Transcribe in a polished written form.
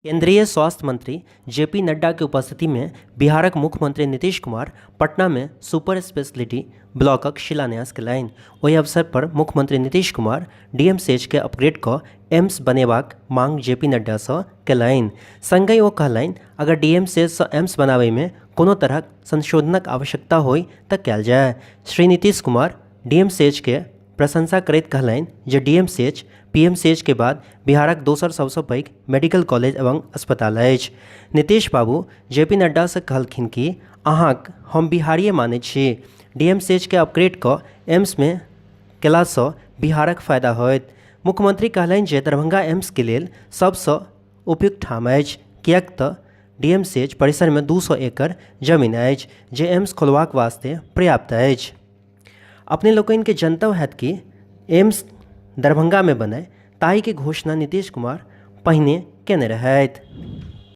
केंद्रीय स्वास्थ्य मंत्री जेपी नड्डा के उपस्थिति मे बिहारक मुख्यमंत्री नीतीश कुमार पटना मे सुपर स्पेशलिटी ब्लॉकक शिलान्यास केलनि। ओहि अवसर पर मुख्यमंत्री नीतीश कुमार डीएमसीएच के अपग्रेड क एम्स बनेबाक मांग जेपी नड्डा स केलनि। संगहि ओ कहलनि, अगर डीएमसीएच स एम्स बनाबय मे कोनो तरहक संशोधनक आवश्यकता होई त कयल जाय। श्री नीतीश कुमार डीएमसीएच के प्रशंसा करैत कहलनि जे डीएमसीएच पीएमसीएच के बाद बिहारक दोसर सबसँ पैघ मेडिकल कॉलेज एवं अस्पताल अछि। नीतीश बाबू जेपी नड्डा सँ कहलखिन कि अहाँक हम बिहारिये मानैत छी। डीएमसीएच के अपग्रेड क एम्स मे केला सँ बिहारक फायदा होयत। मुख्यमंत्री कहलनि जे दरभंगा एम्स के लेल सबसँ उपयुक्त ठाम अछि, किएक त डीएमसीएच परिसर मे 200 एकड़ जमीन अछि, जे एम्स खोलबाक वास्ते पर्याप्त अछि। अपने लोकनिके जनतब हैत कि एम्स दरभंगामे बनय ताहिके घोषणा नीतीश कुमार पहिने केने रहथि।